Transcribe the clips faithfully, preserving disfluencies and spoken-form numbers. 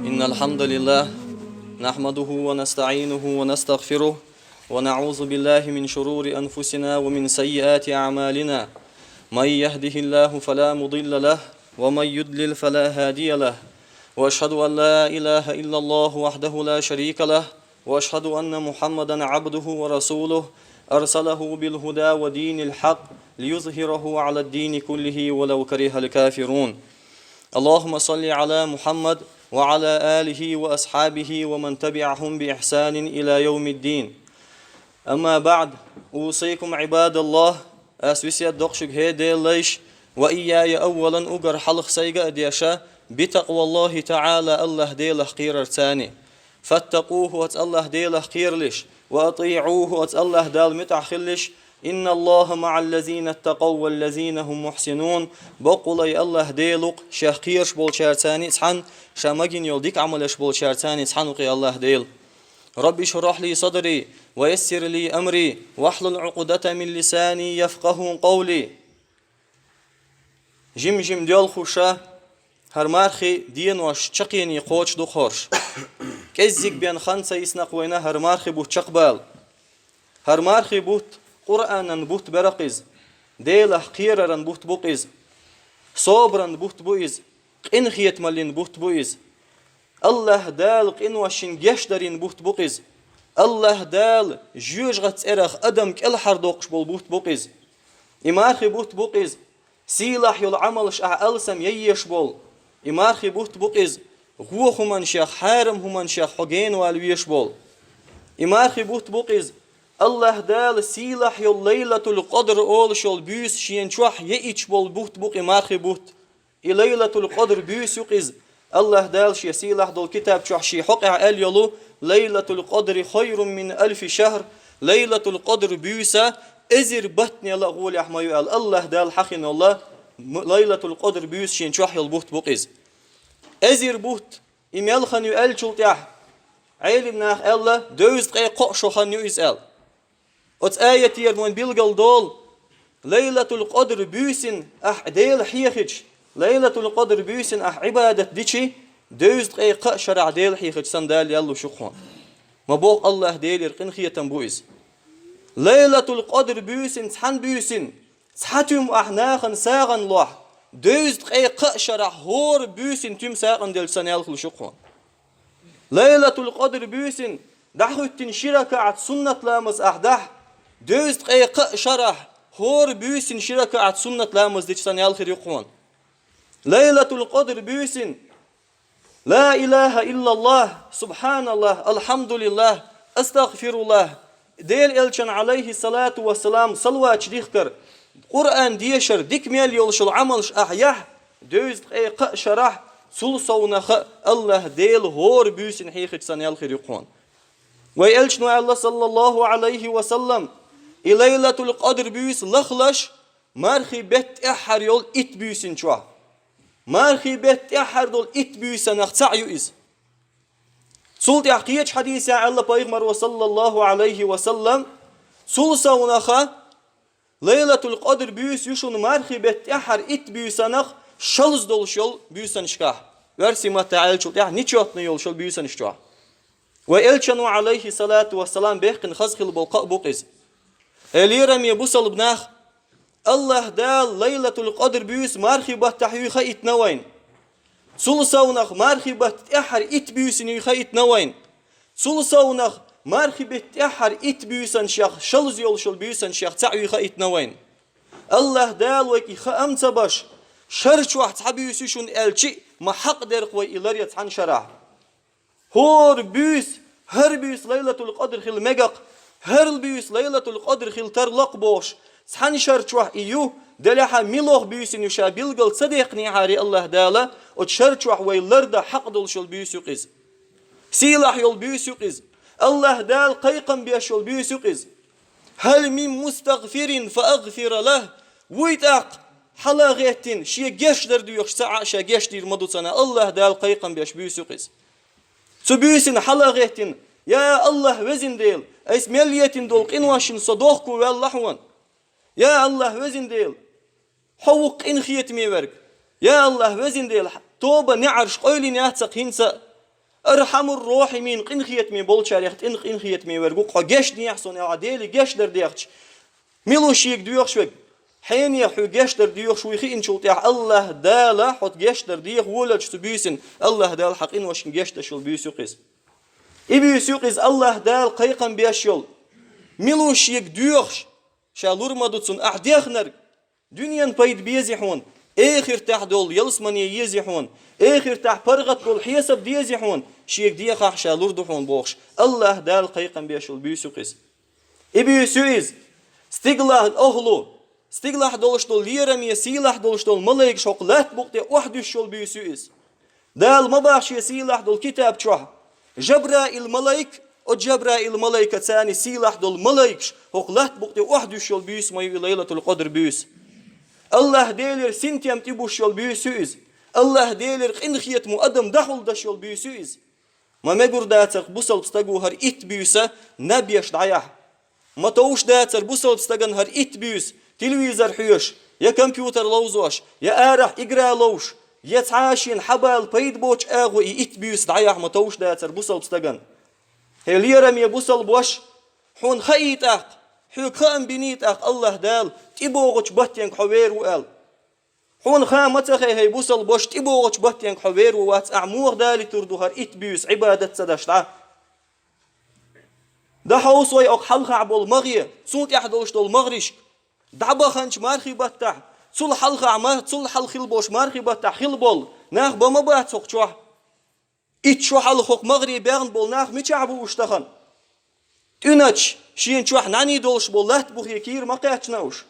إن الحمد لله نحمده ونستعينه ونستغفره ونعوذ بالله من شرور أنفسنا ومن سيئات أعمالنا. من يهده الله فلا مضل له ومن يضلل فلا هادي له. وأشهد أن لا إله إلا الله وحده لا شريك له وأشهد أن محمدا عبده ورسوله أرسله بالهدى ودين الحق ليظهره على الدين كله ولو كره الكافرون. اللهم صل على محمد وعلى آله وأصحابه ومن تبعهم بإحسان إلى يوم الدين. أما بعد، أوصيكم عباد الله, аз весет докъ шуьга, хӀей Делан лайш, وإياي أولا, уггар хьалха сайга а деша, بتقوى الله تعالى, АллахӀ Делах кхерарца. فاتقوه, оцу АллахӀ Делах кхералаш, وأطيعوه, оцу АллахӀ Далла муьтӀахь хилалаш, إن الله مع الذين اتقوا والذين هم محسنون, баккъалла АллахӀ Дела ву-кх Шех кхоьруш болчаьрца цхьаьна, Ша магийна йолу дика Ӏамал еш болчаьрца цхьаьна ву-кх АллахӀ Дела. رب اشرح لي صدري ويسر لي أمري واحلل عقدة من لساني يفقهوا قولي. Жим-жим доьлхуш, хӀара мархин денош чаккхене кхочуш ду-кх хӀорш. КӀеззиг бен хан ца йисна-кх вайна хӀара мархин бутт чекхбала. ХӀара мархин бутт Къуръанан бутт бу-кх иза, Делах кхераран бутт бу-кх иза, собаран бутт бу иза, къинхетамаллин бутт бу иза. АллахӀ Дала къиношна гечдаран бутт бу-кх иза. АллахӀ Дала жоьжахатин цӀерах адам кӀелхьардоккхуш болу бутт бу-кх иза. И мархин бутт бу-кх иза. Сийлахь йолу Ӏамалш ахь алсам ян езаш болу. И мархин бутт бу-кх иза. Вон хӀуманашех, хьарам хӀуманашех хьо генавала везаш болу. И мархин бутт бу-кх иза. АллахӀ Дала сийлахь йолу Лайлатул-Къадр олуш йолу буьйса шена чохь яийташ болу бутт бу-кх и мархин бутт. И Лайлатул-Къадр буьйса ю-кх иза. АллахӀ Дала Шен сийлахь долу китаб чохь Шен хьокъехь аьлла йолу: «Лайлатул-Къадри хайрун мин алфи шахр». Лайлатул-Къадр буьйса эзар баттанел а гӀолехь ма ю аьлла, АллахӀ Дала хьахийна йолу м-, Лайлатул-Къадр буьйса шена чохь йолу бутт бу-кх иза. Эзар бутт, и мел хан ю аьллачул тӀаьхьа, Ӏелам наха аьлла, дезткъе кхоъ шо хан ю иза аьлла. Оцу аятера вайна билгал долу: Лайлатул-Къадр буьйсина ахь Дела хьехича, Лайлатул-Къадр буьйсина ахь Ӏибадат дичи, дезткъе кхаа шарахь Дела хьехича санна Дала ял луш ю-кх хьуна. Ма боху, АллахӀ Делера къинхетам бу иза. Лайлатул-Къадр буьйсина, цхьана буьйсина, цхьа туьма ахь нахана сагӀана лохь, дезткъе кхаа шарахь хӀора буьйсина туьма сагӀана делча санна ял луш ю-кх хьуна. Лайлатул-Къадр буьйсина дӀахӀоьттина ши ракаӀат суннат ламаз ахь дахь, дезткъе кхаа шарахь хӀора буьйсина ши ракаӀат суннат ламаз дича санна ял хир ю-кх хьуна. Лайлатул-Къадр буьйсина ла илаха иллаллахӀ, субхьаналлахӀ, алхьамдулиллахӀ, астагъфируллахӀ, Делан Элчанна, Ӏалайхиссалату вассалам, салаваташ дихкар, Къуръан дешар, дика мел йолуш йолу Ӏамалш ахь яхь, дезткъе кхаа шарахь, цул совнаха АллахӀ Дела хӀора буьйсина хьехича санна ял хир ю-кх хьуна. Вай Элчано аьлла, саллаллахӀу Ӏалайхи ва саллам, и Лайлатул-Къадр буьйса лахлаш мархий бетта тӀаьххьара йолу итт буьйсина чохь. Мархий бетта тӀаьххьара долу итт буьйсанах цхьаъ ю иза. Цул тӀаьхьа кхечу хьадисехь аьлла пайхамаро, саллаллахӀу Ӏалайхи ва саллам, цул совнаха Лайлатул-Къадр буьйса ю шуна мархий бетта тӀаьххьара итт буьйсанах шалза долуш йолу буьйсанашкахь, оьрсийн маттахь аьллачул тӀаьхьа нечётный йолуш йолу буьйсанаш чохь. Вай Элчано, Ӏалайхиссалату вассалам, бехкина хаза хилла болу кхаъ бу-кх иза. Элира, лераме бусалба нах, АллахӀ Дала Лайлатул-Къадр буьйса мархий баттахь юй хаийтина вайна. Цул совнаха мархий бетта тӀаьххьара итт буьйсина юй хаийтина вайна. Цул совнаха мархий бетта тӀаьххьара итт буьйсанашех, шалза йолуш йолу буьйсанашех цхьаъ юй хаийтина вайна. АллахӀ Дала вайга и хаам ца беш, шар чохь цхьа буьйса ю шуна аьлча а, ма хьакъ дерг вай и ларъян цхьана шарахь. ХӀора буьйса, хӀара буьйса Лайлатул-Къадр хила мегар-кх, хӀара буьйса Лайлатул-Къадр хила тарло-кх бохуш, цхьана шар чохь и ю, делахь а муьлха буьйсина ю ша билгал ца деккхинехьара АллахӀ Дала, оцу шар чохь вай лардан хьакъ долуш йолу буьйса ю-кх иза. Сийлахь йолу буьйса ю-кх иза. АллахӀ Дала кхайкхам беш йолу буьйса ю-кх иза. «Хьал мин мустагъфирин фа агъфира лахӀ». Вуй тӀаккха хьала а гӀеттина, шен гечдар доьхуш цхьа а ша гечдийр ма ду цунна, АллахӀ Дала кхайкхам беш буьйса ю-кх иза. Цу буьйсина хьала а гӀеттина: «Я АллахӀ, везан Дела, айса мел еттина долу къиношна со дохко ваьлла хьуна. Я АллахӀ, везан Дела, хьо ву-кх къинхетаме верг. Я АллахӀ, везан Дела, тоба неӀарш къойлина яц-кх хӀинца а. Архьамур-рохьимин, къинхетаме болчарех тӀин къинхетаме верг ву, хьо гешт дехьа суна аьлча, Дела гешт дар дехча, мила ву шега доьхуш верг? Хьенех хьоьга гешт дар доьхуш вуй хиъначул тӀехьа, АллахӀ Дала хьо гешт дар деха волалча цу буьйсанна, АллахӀ Дала хьа къиношкин гешт деш йола буьйса ю-кх из. И буьйса ю-кх из АллахӀ Дала кхайкхам беш йола. Мила ву шега доьхуш, ша лур ма ду цунна, ахь дехнарг дуьненан пайда безий хьона, эхартахь долу ялсамане езий хьона, эхартахь паргӀат долу хьесап дезий хьона, шега дехахь, ша лур ду хьона бохуш, АллахӀ Дала кхайкхам беш йола буьйса ю-кх из. И буьйса ю иза. Стигалахь охьалу, стигалахь долуш долу лераме, сийлахь долуш долу малайкаш хӀокху латта букъа тӀе охьадуьсуш йолу буьйса ю иза. Дала ма боху шен сийлахь долу китаб чохь: Жабраил малайк, оцу Жабраил малайкаца царна сийлахь долу малайкаш хӀокху латта букъа тӀе охьадуьсуш йолу буьйса ма ю и Лайлатул-Къадр буьйса. АллахӀ Делера синтем тӀебуьсуш йолу буьйса ю иза. АллахӀ Делера къинхетамо адам дӀахьулдеш йолу буьйса ю иза. Ма мегар дацара бусалба стага хӀара итт буьйса наб еш дӀаяхьа. Ма товш дацара бусалба стагана хӀара итт буьйса телевизор хьоьжуш, я компьютер ловзош, я арахь игра ловш, я цхьа а шена хьабала пайда боцучу агӀор и итт буьйса дӀаяхьа ма товш дацара бусалба стагана. ХӀей, лераме бусалба ваша, хьуна хаий тӀаккха, хьоьга хаам биний тӀаккха АллахӀ Дала тӀебогӀучу баттенга хьо вер ву аьлла. Хьуна хаа ма ца хай, хӀей бусалба ваша, тӀебогӀучу баттенга хьо вер ву вац, ахь муха далийтур ду хӀара итт буьйса Ӏибадат ца деш дӀа? ДӀахьовса вай оха хьалхахь болу магӀе, цунна тӀехь долуш долу магӀаршка. ДӀабаханчу мархий баттахь, цул хьалхахь ма, цул хьалха хила болуш мархий баттахь хила болу нах бан ма бац хӀокху чохь. Итт шо хьалха хӀокху магӀаре баьхна болу нах мичахь бу уьш тахана? ТӀуьначу, шена чохь нӀаьний долуш болу латта бухе кийра ма кхаьчна уьш.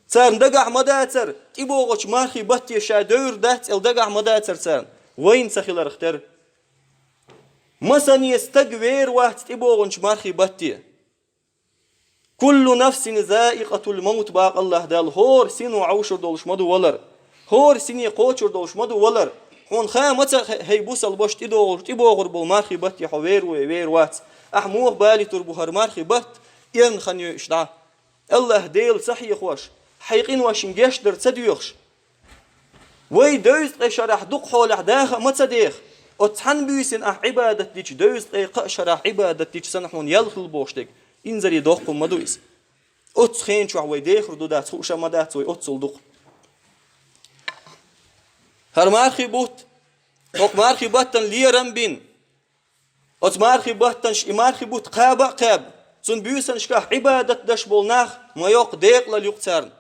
Царна дагахь ма дацара, тӀебогӀучу мархий батте ша девр дац аьлла дагахь ма дацара царна, вайна ца хиларх тера. Масане стаг вер вац тӀебогӀунчу мархий батте. «Куллу нафсин заикъатул маут», бакъ АллахӀ Дала, хӀора сино Ӏовшур долуш ма ду валар. ХӀора сине кхочур долуш ма ду валар. Хьуна хаа ма ца хе-, хӀей бусалба ваша, тӀедогӀур, тӀебогӀур болу мархий батте хьо вер ву, вер вац. Ахь муха балийтур бу хӀара мархий батт, эрна хан йойуш дӀа? АллахӀ Дела ца хьехош, хьайн къиношна гечдар ца доьхуш. Вай девза ткъе шарахь дукха хьолехь даха а ма ца деха. Оцу цхьана буьйсина ахь Ӏибадат дича, девза ткъе кхаа шарахь Ӏибадат дича санна хьуна ял хила бохуш дерг, инзаре доккхун ма ду иза. Оццу хенчохь вай дехар ду дац, хууш а ма дац вай оццул дукха. ХӀара мархий бутт, хӀокху мархий баттан лерам бина, оцу мархий баттанаш и мархий бутт кхаба а кхаьба, цунна буьйсанашкахь Ӏибадат деш болу нах, ма йоккха декъалал ю-кх царна.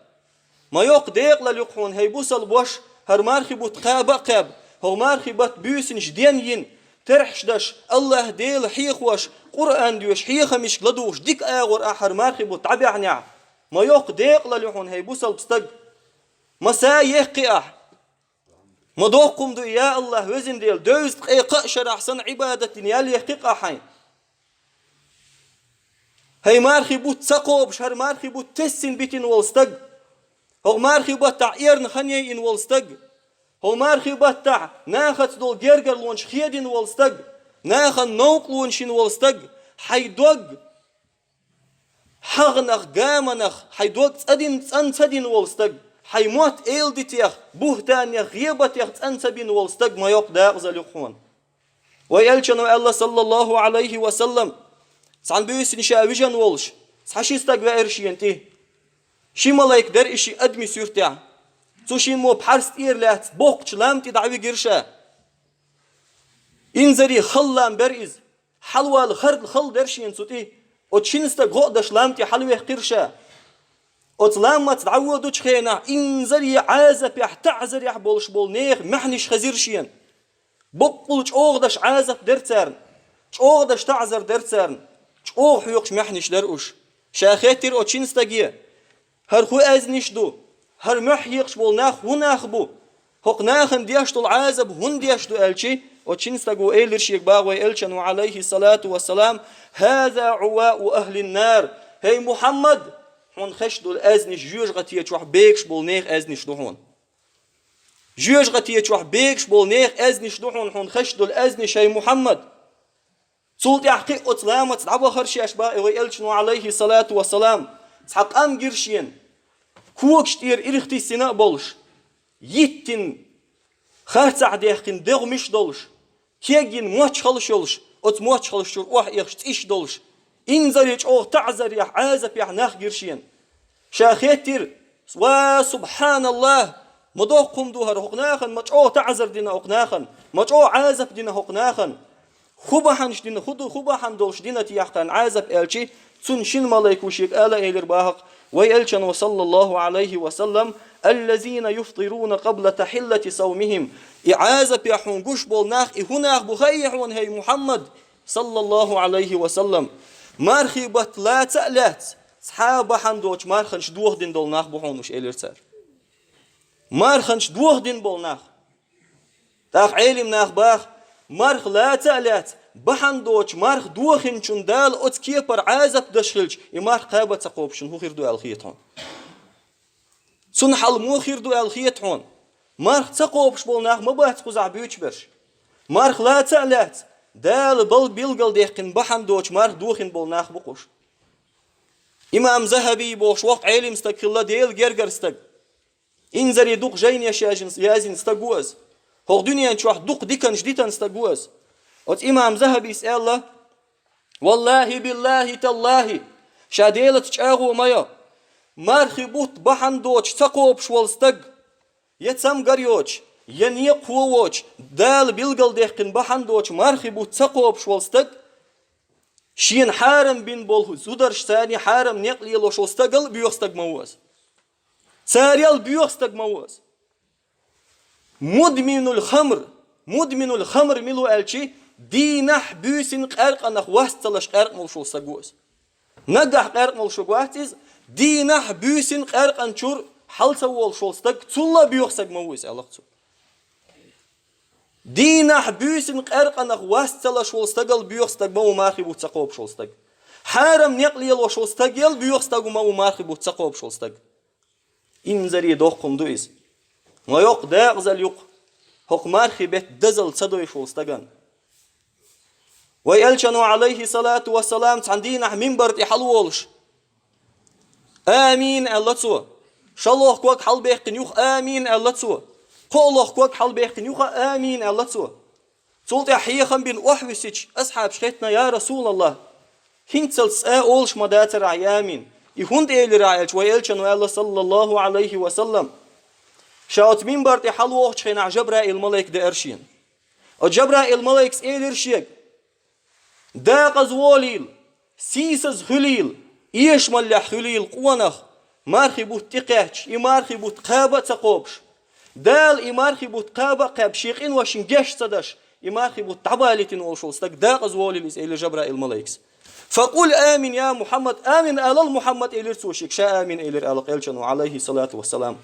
Ма йоккха декъалал ю-кх хьуна, хӀей бусалба ваша, хӀара мархий бутт кхаба а кхаьба, хӀокху мархий батта буьйсанаш ден йина, терхьаш деш, АллахӀ Дела хьехош, Къуръан доьшуш, хьехамашка ладугӀуш дика агӀор ахь хӀара мархий бутт дӀабаьхьнехь, ма йоккха декъалал ю хьуна, хӀей бусалба стаг. Ма са еккхи ахь. Ма доккхун ду, я АллахӀ, везан Дела, девза ткъе кхаа шарахь санна Ӏибадат дина ял еккхи-кх ахь хьайн. ХӀей мархий бутт ца кхобуш, хӀара мархий бутт тесна битина волу стаг, хӀокху мархий баттахь эрна хан яйина волу стаг, хӀокху мархий баттахь нахаца долу гергарлонаш хедина волу стаг, нахана новкъалонаш йина волу стаг, хьайн дог хьагӀнах, гаманах, хьайн дог цӀа дин-, цӀан ца дина волу стаг, хьайн мотт эладитех, бухӀтанех, гӀебатех цӀан ца бина волу стаг ма йоккха декъазал ю-кх хьуна. Вай элчано аьлла, саллаллахӀу Ӏалайхи ва саллам, цхьана буьйсина ша вижина волуш, цхьа ши стаг веара шена тӀе. Ши малайк дара и ши адамийн суьртехь. Цу шиммо пхьарс тӀера лаьцна боккхачу лам тӀе дӀавигира ша. Инзаре хала лам бара иза. Хьалавала хала, хала дара шена цу тӀе. Оцу шина стага гӀо а деш лам тӀе хьалаваьккхира ша. Оцу ламаца дӀаводучу хенахь, инзаре Ӏазапехь, таӀзарехь болуш болу нехан маьхьанаш хезира шена. Боккъал чӀогӀа деш Ӏазап дара царна, чӀогӀа деш таӀзар дара царна, чӀогӀа хьоькхуш маьхьанаш дара уьш. Ша хеттира оцу шина стаге: «ХӀара хӀун аьзнаш ду? ХӀара мохь хьекхаш болу нах хӀун нах бу? ХӀокху нахана деш долу Ӏазап хӀунда деш ду?» аьлчи, оцу шина стаго элира шега, боху вай элчано, Ӏалайхи салату ва салам: «ХӀаза Ӏувау ахӀлин нар». ХӀей Мухьаммад, хьуна хезаш долу аьзнаш жоьжахати чохь бегаш болу нехан аьзнаш ду хьуна. Жоьжахати чохь бегаш болу нехан аьзнаш ду хьуна, хьуна хезаш долу аьзнаш, хӀей Мухьаммад. Цул тӀаьхьа кхин а оцу ламаца дӀавахара шаьш, боху вай элчано, Ӏалайхи салату ва салам, цхьа къам гира шена, когаш тӀера ирх тиссина а болуш, йиттина, харцахь даьккхина дегӀмаш а долуш, кегийна мочхалш йолуш, оцу мочхалш чуьра охьаэхаш цӀиш долуш, инзаре чӀогӀа таӀзарехь, Ӏазапехь нах гира шена. Ша хеттира: «Ва, субхьаналлахӀ! Ма доккха хӀума ду хӀара, хӀокху нахана ма чӀогӀа таӀзар дина хӀокху нахана, ма чӀогӀа Ӏазап дина хӀокху нахана. ХӀун бахьанаш дина, хӀун ду, хӀун бахьана долуш дина техьа тхан Ӏазап?» аьлчи, цунна шина малайко шега ала элира бахьа-кх вай Элчано, саллаллаху Ӏалайхи ва саллам: «Аллазина юфтируна къабла тахьиллати савмихим». И Ӏазапехь хьуна гуш болу нах, и хӀун нах бу хаий хьуна, хӀей Мухьаммад, саллаллаху Ӏалайхи ва саллам? Мархи бутт лаца а лаьцна, цхьа а бахьана доцуш марханаш доха дина долу нах бу хьуна уьш, элира цара. Марханаш доха дина болу нах. ТӀаккха Ӏелим нах баха: марха лаца а лаьцна, бахьана доцуш марха дохинчунна Дала оцу кепара Ӏазап даш хилча, и марха кхаба а ца кхобуш хӀун хир ду аьлла хета хьуна? Цунна хьал муха хир ду аьлла хета хьуна? Марха ца кхобуш болу нах ма бац кхузахь буьйцуш берш. Марха лаца а лаьцна, Дала бал билгалдаьккхина бахьана доцуш марха дохина болу нах бу-кх уьш. Имам ЗахӀаби бохуш воккха Ӏелим стаг хилла, Делан гергара стаг. Инзаре дукха жайнаш яздина, яздина стаг ву иза. ХӀокху дуьнен чохь дукха диканаш дитина стаг ву иза. Оцу имам ЗахӀабис аьлла: «ВаллахӀи, биллахӀи, таллахӀи, ша Делаца чӀагӀо ма йо, мархи бутт бахьана доцуш ца кхобуш волу стаг, я цамгар йоцуш, я некъахо воцуш, Дала билгалдаьккхина бахьана доцуш мархи бутт ца кхобуш волу стаг, шена хьарам бина болу зударшца хьарам некъ лелош волу стагал боьха стаг ма ву иза. Царел боьха стаг ма ву иза». Мудминул хамр, мудминул хамр мила ву аьлчи, дийнахь буьйсина къаьркъанах вас ца лаш къаьркъа молуш волу стаг ву иза. Нагахь къаьркъа молуш вац иза, дийнахь буьйсина къаьркъан чуьра хьал ца волуш волу стаг, цул а боьха стаг ма ву иза, аьлла-кх цо. Дийнахь буьйсина къаьркъанах вас ца лаш волу стагал боьха стаг ма ву мархи бутт ца кхобуш волу стаг. Хьарам некъ лелош волу стагел боьха стаг ма ву мархи бутт ца кхобуш волу стаг. Инзаре доккха хӀума ду иза. Ма йоккха декъазалла ю-кх хӀокху мархи беттан дозалла ца дойуш волу стагана. Вай Элчано, Ӏалайхи салату вассалам, цхьана дийнахь минбар тӀе хьалаволуш: «Амин», – аьлла цо. ШолгӀа ког хьалабаьккхина юха: «Амин», – аьлла цо. КхоалгӀа ког хьалабаьккхина юха: «Амин», – аьлла цо. Цул тӀаьхьа хьехам бина охьавуьссича, асхьабаш хаьттина: «Я РасулаллахӀ, хӀинццалц цкъа а олуш ма дацара ахь амин? И хӀунда элира ахь?» – аьлча, вай Элчано аьлла, саллаллаху Ӏалайхи ва саллам: «Ша оцу минбар тӀе хьалавогӀучу хенахь Жабраил малайк деара шена. Оцу Жабраил малайкас элира шега: „Декъаза волийла, сийсаза хуьлийла, эшамаллехь хуьлийла къонах, мархи бутт тӀекхаьчча, и мархи бутт кхаба а ца кхобуш. Дала и мархи бутт кхаба а кхаьбна, шен къиношна геч ца деш, и мархи бутт дӀабалийтина волуш волу стаг декъаза волийла иза“, – элира Жабраил малайкас. „Факъул амин, я Мухьаммад, амин алал, Мухьаммад“, – элира цо шега, ша амин элира аьлла Элчано, Ӏалайхи салату вассалам.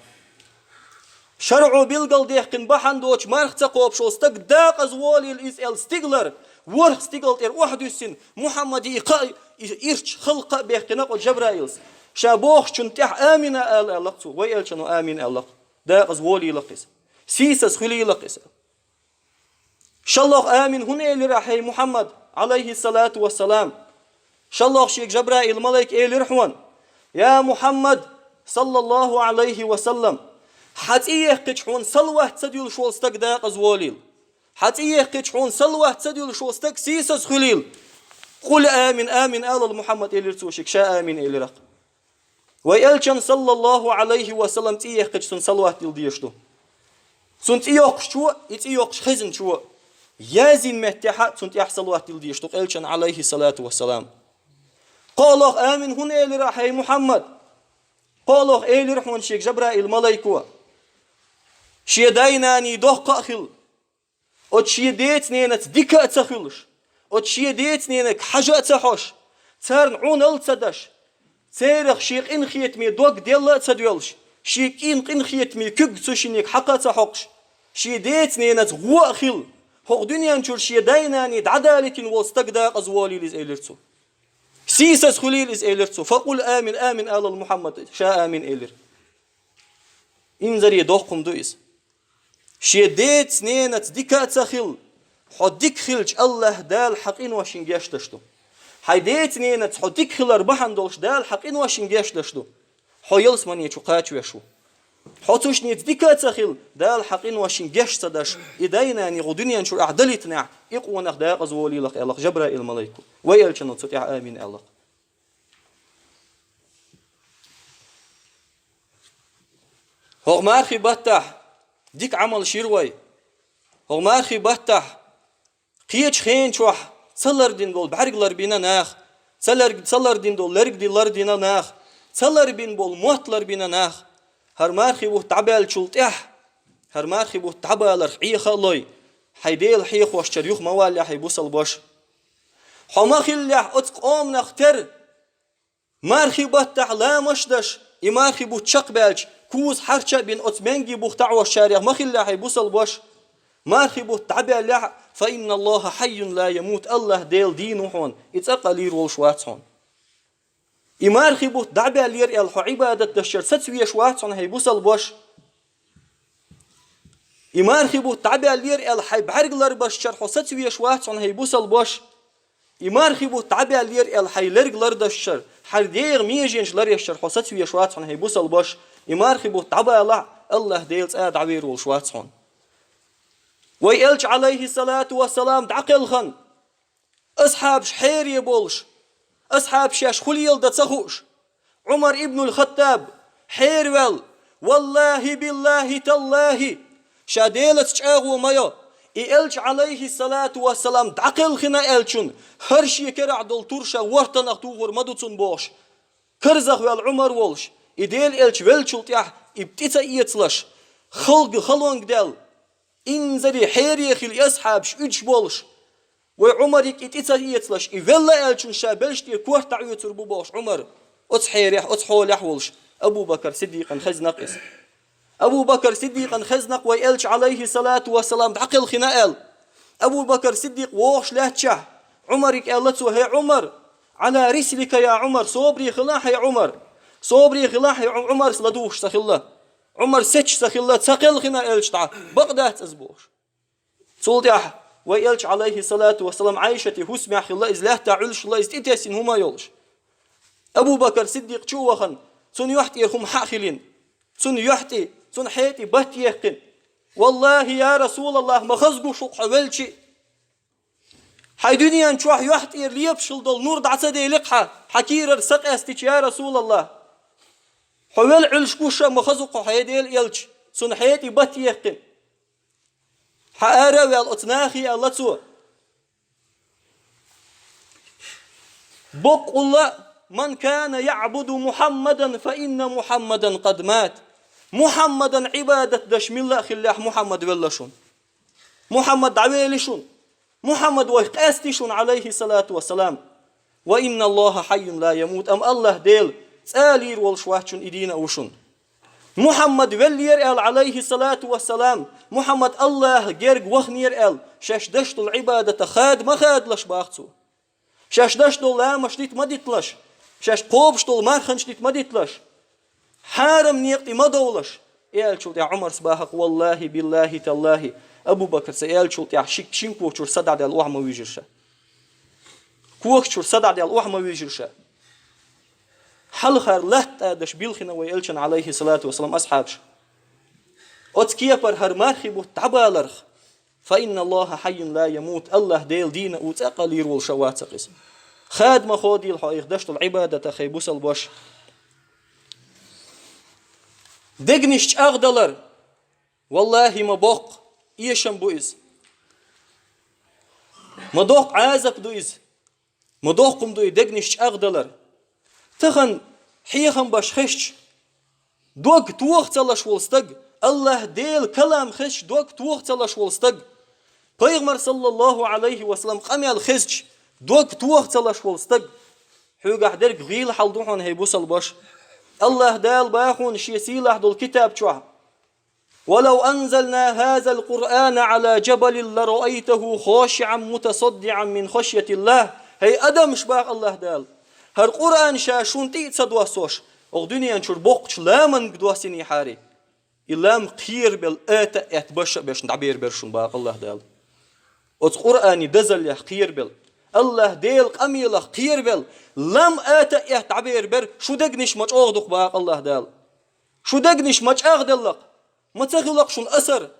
ШарӀо билгалдаьккхина бахьана доцуш марха ца кхобуш волу стаг декъаза волийла иза аьлла стигалара, ворхӀ стигал тӀера охьадуьссина, Мухьаммаде и кхаъ, и ирча хала кхаъ баьккхина-кх оцу Жабраилс. Ша бохучунна тӀехь амин а ала аьлла-кх цо, вай Элчано амин аьлла-кх. Декъаза волийла-кх иза. Сийсаза хуьлийла-кх иза. ШолгӀа амин хӀунда элира ахь, хӀей Мухьаммад, Ӏалайхи салату вассалам? ШолгӀа шега Жабраил малайка элира хьуна: «Я Мухьаммад, саллаллаху Ӏалайхи ва саллам, хьан цӀе яьккхича хьуна салават ца дуьллуш волу стаг декъаза волийла. Хьан цӀе яьккхича хьуна салават ца дуьллуш волу стаг сийсаза хуьлийла. Къул амин, амин алал, Мухьаммад», – элира цо шега, ша амин элира-кх. Вай Элчан, саллаллаху Ӏалайхи ва саллам, цӀе яьккхича, цунна салават дилла дезаш ду. Цунна цӀе йоккхучо, и цӀе йоккхуш хезначо, яздина меттехьа цунна тӀехь салават дилла дезаш ду Элчан, Ӏалайхи салату вассалам. КхоалгӀа амин хӀунда элира ахь, хӀей Мухьаммад? КхоалгӀа элира хьуна шега Жабраил малайко: шен дай-наний доккха а хилла, оцу шен деца-ненаца дика а ца хуьлуш, оцу шен деца-ненага хьажа а ца хьош, царна Ӏуналла а ца даш, церах шен къинхетаме дог делла а ца доьллуш, шен кӀин къинхетаме куьг цу шинниг хьакха а ца хьокхуш, шен деца-ненаца гӀо а хилла, хӀокху дуьнен чуьра шен дай-наний дӀадалийтина волу стаг декъаза волийла иза, элира цо. Сийсаза хуьлийла иза, элира цо. Факъул амин, амин алал, Мухьаммад, ша амин элира. Инзаре доккха хӀума ду иза. Шен деца-ненаца дика а ца хилла, хьо дика хилча, АллахӀ Дала хьан къиношна гечдеш ду. Хьайн деца-ненаца хьо дика хилар бахьана долуш Дала хьан къиношна гечдеш ду. Хьо ялсамане чу кхачавеш ву. Хьо цу шинца дика а ца хилла, Дала хьа къиношна геш ца деш, и дай-наний гӀо дуьнен чура ахь далийтинехь, и къонах декъаза волийлахь аьлла Жабраил малайко. Вай элчано цу тӀехь амин аьлла. ХӀокху мархий баттахь дика Ӏамал шира вай. ХӀокху мархий баттахь кхечу хенчохь ца лардина долу бӀаьрг ларбина нах, ца ларг-, ца лардина долу лерг ди лардина нах, ца ларбина болу мотт ларбина нах. ХӀара мархий бутт дӀабаьллачул тӀаьхьа, хӀара мархий бутт дӀабаларх Ӏеха а лой, хьайн Дела хьехошчара юха ма валлехь, хӀай бусалба ваша. Хьо ма хиллехь оцу къоманах тера, мархий баттахь ламаш а деш, и мархий бутт чекхбаьлча, куза хьарча а бина, оцу маьнги бух таӀошчарех ма хиллехь, хӀай бусалба ваша. Мархий бутт дӀабаьллехь, фа инна Аллаха хьаййун ла ямут, Аллах Дела дийна ву хьуна, и цкъа а лийр волуш вац хьуна. И мархий бутт дӀабаьллера аьлла, хьо Ӏибадат дашчара сацавеш вац хьуна, хӀай бусалба ваша. И мархий бутт дӀабаьллера аьлла, хьайн бӀаьрг ларбашчара хьо сацавеш вац хьуна, хӀай бусалба ваша. И мархий бутт дӀабаьллера аьлла, хьайн лерг лардашчара, хьайн дегӀан меженаш ларъешчара хьо сацавеш вац хьуна, хӀай бусалба ваша. И мархий бутт дӀабалахь, Аллах Дела цкъа а дӀавер волуш вац хьуна. Вай элча, Ӏалайхи салату вассалам, дӀакхелхина, асхьабаш хьере болуш, асхьабаш шаьш хӀун леладан ца хууш, Ӏумар ибнул Хаттаб хьераваьлла, валлахи, биллахи, таллахи, ша Делаца чӀагӀо ма йо, и элча, Ӏалайхи салату вассалам, дӀакхелхина аьллачунна хӀара шен керахь долу тур ша вортанах тухур ма ду цунна бохуш, карзахваьлла Ӏумар волуш, и Делан элча веллачул тӀаьхьа и тӀе ца эцалаш, халкъ халонга даьлла, инзаре хьере хилла и асхьабаш уьдуш болуш, вай Ӏумариг и тӀе ца эцалаш, и велла аьллачунна ша белш тӀера корта дӀаоьцур бу бохуш Ӏумар, оцу хьерехь, оцу хьолехь волуш, Абу Бакар Сиддикъан хезна-кх иза. Абу Бакар Сиддикъан хезна-кх вай элча, Ӏалайхи салату вассалам, дӀакхелхина аьлла. Абу Бакар Сиддикъ вогӀуш лаьттачехь, Ӏумариг аьлла цо: «ХӀей, Ӏумар, Ӏала рислика, я Ӏумар, собаре хила, хӀей, Ӏумар, собаре хила, хӀей, Ӏу-, Ӏумар, аса ладугӀуш ца хилла». Ӏумар сецаш ца хилла, ца кхелхина элча дӀа, бакъ дац иза бохуш. Цул тӀаьхьа вай элча, Ӏалайхи салату вассалам, Ӏайшати хӀусамехь хилла, иза лаьттахь Ӏуьллуш хилла, иза тӀетесна хӀума йолуш. Абу Бакар Сиддикъ чу а вахана, цунна юьхь тӀера хӀума хьа а хилина. Цунна юьхь тӀе, цунна хье тӀе батт яьккхина. «Валлахи, я Расулаллах, ма хаза гуш ву-кх хьо велча а. Хьайн дуьнен чохь юьхь тӀера лепаш хилла долу нур дӀа ца делира-кх хьан, хьан кийрара са къаьстича, я Расулаллах. Хьо велла Ӏуьллуш гуш а ма хаза ву-кх хьо, хӀей Делан элча», цунна хье тӀе батт яьккхина. Хьан ара а ваьлла оцу нахе аьлла цо: «Боккъалла, ман кана яӀбуду Мухьаммадан, фа инна Мухьаммадан къад мат». Мухьаммадан Ӏибадат деш милла а хиллехь, Мухьаммад велла шуна. Мухьаммад дӀавели шуна. Мухьаммад вайх къаьсти шуна, Ӏалайхи салату вассалам. «Ва инна Аллаха хьаййун ла ямут», амма Аллах Дела цкъа а лийр волуш вац шуна, и дийна а ву шуна. Мухьаммад веллера аьлла, Ӏалайхи салату вассалам, Мухьаммад Аллаха герга вахнера аьлла, шаьш деш долу Ӏибадатах хада ма хадалаш, баха цо. Шаьш деш долу ламаш дита ма диталаш, шаьш кхобуш долу марханаш дита ма диталаш, хьарам некъа тӀе ма довлаш. И аьллачул тӀаьхьа Ӏумарс баха-кх: «Валлахи, биллахи, таллахи, Абу Бакарс и аьллачул тӀаьхьа ши, шин кога чуьра са дӀадаьлла охьа ма вуьйжира ша. Кога чуьра са дӀадаьлла охьа ма вуьйжира ша». Хьалхара латта тӀадаш билхина вай элчан, Ӏалайхи салату вассалам, асхьабаш. Оцу кепара хӀара мархи бутт дӀабаларх, «Фа инна Аллаха хьаййун ла ямут», Аллах Дела дийна а ву, цкъа а лийр волуш а вац-кх иза. Хада ма ходийла хьо их деш долу Ӏибадатах, хӀай бусалба ваша. Дегнаш чӀагӀдалар, валлахи, ма боккха эшам бу иза. Ма доккха Ӏазап ду иза. Ма доккха хӀума ду и дегнаш чӀагӀдалар. Тахана хьехам беш хезча, дог тоха ца лаш волу стаг, Аллах Делан калам хезча, дог тоха ца лаш волу стаг, Пайхамар, саллаллаху Ӏалайхи ва саллам, къамел хезча, дог тоха ца лаш волу стаг, хьоьгахь дерг гӀийла хьал ду хьуна, хӀай бусалба ваша. Аллах Дала баха хьуна Шен сийлахь долу китаб чохь: «Ва лав анзална хазал Къуръана Ӏала джабалин ла раайтаху хошиӀан мутасаддиӀан мин хашйатиллах». ХӀай адамаш, баха Аллах Дала, хӀара Къуръан ша шуна тӀе а ца доссош, оха дуьнен чуьра боккхачу ламанга доссинехьара, и лам кхерабелла, ата а этта, баша а беш дӀаберабер шуна, баха Аллах Дала. Оцу Къуръанан дазаллех кхерабелла, Аллах Делан къамелах кхерабелла, лам ата а этта дӀаберабер, шун дегнаш ма чӀогӀа ду-кх, баха Аллах Дала. Шу дегнаш ма чӀагӀделлакх, ма ца хилакх шун асар.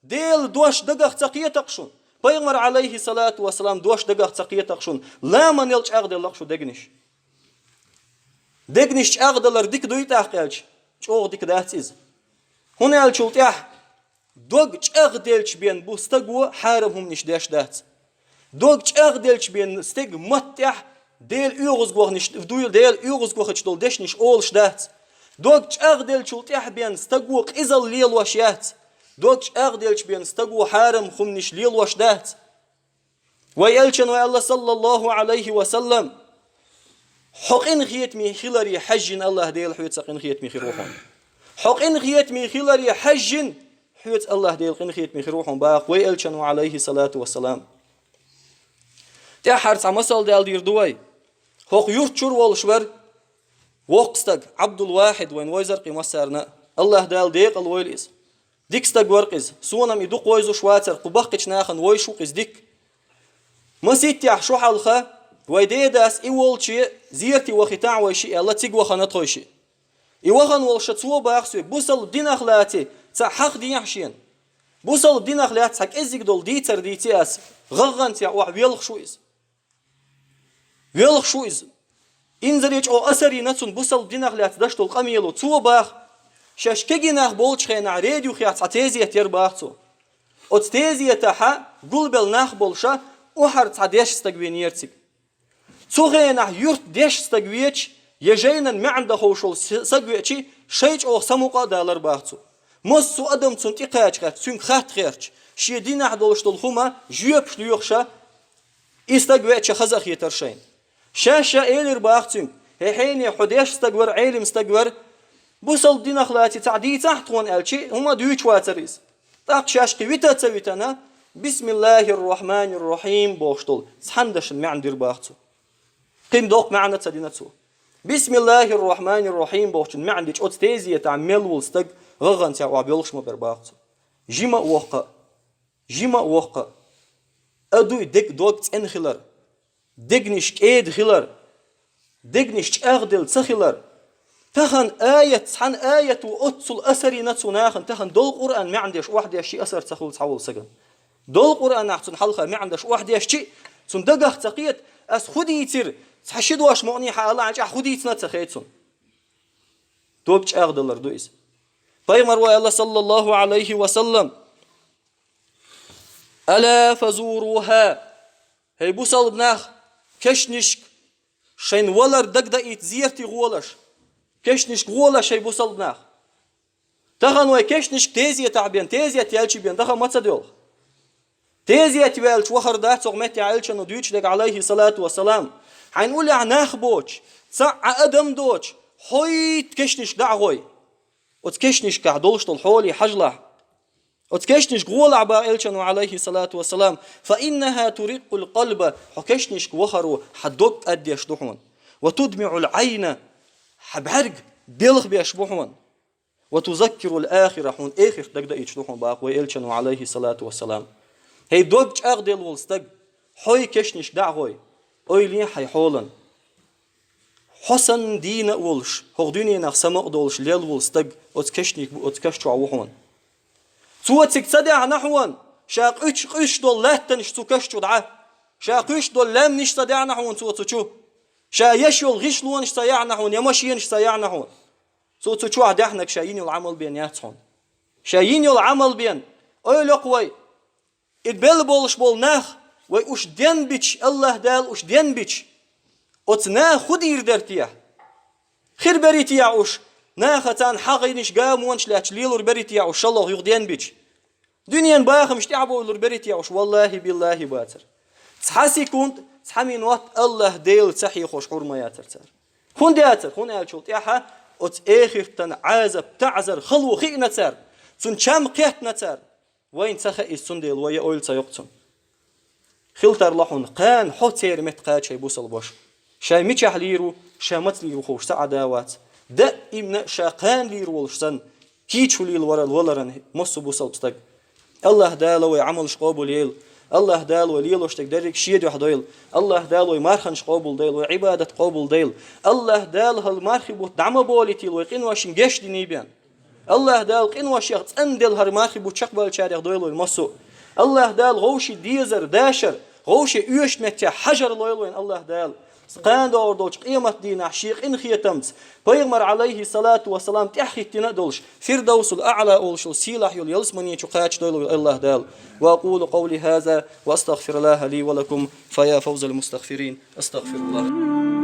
Делан дош дагах ца кхетакх шун. Пайхамар, алейхи салату вассалам, дош дагах ца кхетакх шун. Ламанел чӀагӀделлакх шу дегнаш. Дегнаш чӀагӀдалар дика дуй тӀаккха аьлча, чӀогӀа дика дац иза. ХӀунда аьлчул тӀехь дог чӀагӀделча бен бу стаго хьарам хӀуманаш деш дац. Дог чӀагӀделча бен стеган матта тӀехь Дела оьгӀазгохнаш дуй, Дела оьгӀазгохача долу дешнаш олуш дац. Дог чӀагӀделчул тӀехь бен стаго къизалла лелош яц. Дог чӀагӀделча бен стаго хьарам хӀуманаш лелош дац. Вай элчано аьлла, саллаллаху алейхи ва саллам: «Хьо къинхетаме хиларе хьаьжжина Аллаха Дела хьоьца къинхетаме хир ву хьуна. Хьо къинхетаме хиларе хьаьжжина хьоьца Аллаха Дела къинхетаме хир ву хьуна», баха вай элчано, алейхи салату ва салам. ТӀаьххьара цхьа масал даьлла дийр ду вай. ХӀокху юрт чуьра волуш вара воккха стаг, Абдул-Вахид, вайн вайзаркъий массарна а. Аллаха Дала декъала войла иза. Дика стаг вара-кх иза. Сона-м и дукха вовзаш вацара, кху баккхийчу нахана вовзаш ву-кх иза дика. Маситтехь шо хьалха вай дедас и волче зерате вахийтахьа вай шиъ аьлла, цига вахана тхойшиъ. И вахана волуш цо баха соьга: «Бусалба динах лаций, цхьаъ хьахдехьа шена. Бусалба динах лаьцна цхьа кӀеззиг долу дийцар дийций ас, гӀагӀгӀанца охьа велхаш ву иза». Велхаш ву иза. Инзаре чӀогӀа асар йина цунна бусалба динах лаьцна деш долу къамело. Цо баха: «Шаьш кегий нах болчу хенахь, реда юххехь цхьа тезет яра», баха цо. Оцу тезетахь гулбелла нах болуш, охьара цхьа дешна стаг венера цига. Цу хенахь юьртахь дешна стаг веча, я жайнан маьӀна дан ховш волу с-, стаг веча, шайн чӀогӀа самукъа а далара, баха цо. Массо а адам цунна тӀекхача гӀерташ, цуьнга хатта гӀерташ, шен динехь долуш долу хӀума жоьпаш лоьхуш, и стаг веача хаза а хетара шайна. Шаьш а элира, баха цуьнга: «ХӀей, хьенех, хьо дешна стаг вара, Ӏелим стаг вара. Бусалба динах лаций, цхьаъ дийцахьа тхуна», аьлча, хӀума дуьйцуш вацара иза. ТӀаккха шаьш кхин вита а ца витана, «Бисмиллахир-рахманир-рахим» бохуш долу цхьана дешан маьӀна дира, баха цо. Кхин доккха маьӀна а ца дина цо. «Бисмиллахир-рахманир-рахим» бохучун маьӀна дича, оцу тезетахь мел волу стаг гӀагӀгӀанца охьа боьлхуш ма бара, баха цо. Жима а воккха, жима а воккха. А дуй, дег дог цӀена хилар, дегнаш кӀеда хилар, дегнаш чӀагӀделла ца хилар. Тахана аят, цхьана аято оццул асар йина цу нахана, тахана долу Къуръан маьӀна деш, охьадеш ши асар ца хуьлу цхьа волу сагана. Долу Къуръанах цунна хьалха маьӀна деш охьадеш чу, цунна дагах ца кхета, ас хӀун дийцира, цхьа ши дош мукъане хьан ала, хьан чӀахь хӀун дийцина а ца хета цунна. Дог чӀагӀдалар ду иза. Пайхамар вай Алла, саллаллаху алейхи ва саллам: «Ала фазуруха». ХӀей, бусалба нах, кешнашка шайн валар дагдаийта зерате гӀолаш. Кешнашка гӀолаш, хӀей, бусалба нах. Тахана вай кешнашка тезетахь бен, тезет яьлча бен даха ма ца доьлху. Тезет ваьлча вахар дац хӀокху меттехь, элчано дуьйцуш дерг, алейхи салату ва салам. Хьайн уллехь нах боцуш, цхьа а адам доцуш, хьойтта кешнашка дӀа а гӀой. Оцу кешнашкахь долуш долу хьоле хьажалахь. Оцу кешнашка гӀолахь, баха элчано, алейхи салату ва салам: «Фа иннаха туриккул къалба», хьо кешнашка вахаро хьан дог кӀаддеш ду хьуна. «Ва тудмиъул Ӏайна», хьан бӀаьрг белхабеш бу хьуна. «Ва тузаккирул ахира», хьуна эхарт дагдаийта ду хьуна, баха вай элчано, алейхи салату ва салам. ХӀей, дог чӀагӀделла волу стаг, хьой кешнашка дӀа а гӀой, ойла е хьайн хьолан. Хьо санна дийна а волуш, хӀокху дуьненах самукъа долуш лелла волу стаг оцу кешнашка, оцу каш чохь ву хьуна. Цо цига ца даьхьна хьуна, ша къуьш-, къуьсуш долу латтанаш цу каш чу дӀа. Ша кхуьйсуш долу лаьмнаш ца даьхьна хьуна цо цу чу. Ша еш йолу гӀишлонаш ца яьхьна хьуна, я машенаш ца яьхьна хьуна. Цо цу чохь даьхьнарг ша йина йолу Ӏамал бен яц хьуна. Ша йина йолу Ӏамал бен, ойла йоккху вай, и белла болуш болу нах, вай уьш денбича, Аллаха Дала уьш денбича, оцу наха хӀун дийр дара те? Хир берий те уьш, наха царна хьагӀинаш, гамонаш лаьтташ лелур берий те уьш, шолгӀа юха денбича? Дуьненан бахамаш тӀаьхьабовлур берий те уьш? Валлахи, биллахи, бацара. Цхьа секунд, цхьа минот Аллаха Дела ца хьехош хьур ма яцара цара. ХӀунда яцара? ХӀунда аьлчул тӀаьхьа оцу эхартан Ӏазап, таӀзар, хало хиъна цара, цуьнан чам кхеттина цара. Вайна ца хаьа иза, цундела вай ойла ца йоккху цунна. Хила тарло хьуна, кхана хьо церан метта кхача, хӀей бусалба ваша. Ша мичахь лийр ву, ша маца лийр ву ховш ца Ӏа да вац. Даимна а ша кхана лийр волуш санна, кийча хӀу лийла вара-, валаран массо а бусалба стаг. Аллаха Дала вай Ӏамалш къобал йойла. Аллаха Дала вай лелош дерг дерриг шен дуьхьа дойла. Аллаха Дала вай марханаш къобал дойла, вай Ӏибадат къобал дойла. Аллаха Дала хӀала мархи бутт дӀа ма болийтийла вай къиношна гешт динийбен. Аллаха Дала къиношех цӀенделла хӀара мархий бутт чакхбаьллачарех дойла вайна массо а. Аллаха Дала вовший дезар, дашар, вовший оьшучу меттехь хьажар лойла вайна Аллаха Дала. Кхана догӀур долчу къематдийнахь шен къинхетамца, пайхамар, Ӏалайхи салату ва салам, тӀаьхьахӀиттина а долуш, Фирдавсул Аъла олуш йолу сийлахь йолу ялсамани чу кхачадойла вай Аллаха Дала. وأقول قولي هذا وأستغفر الله لي ولكم فيا فوز المستغفرين. أستغفر الله.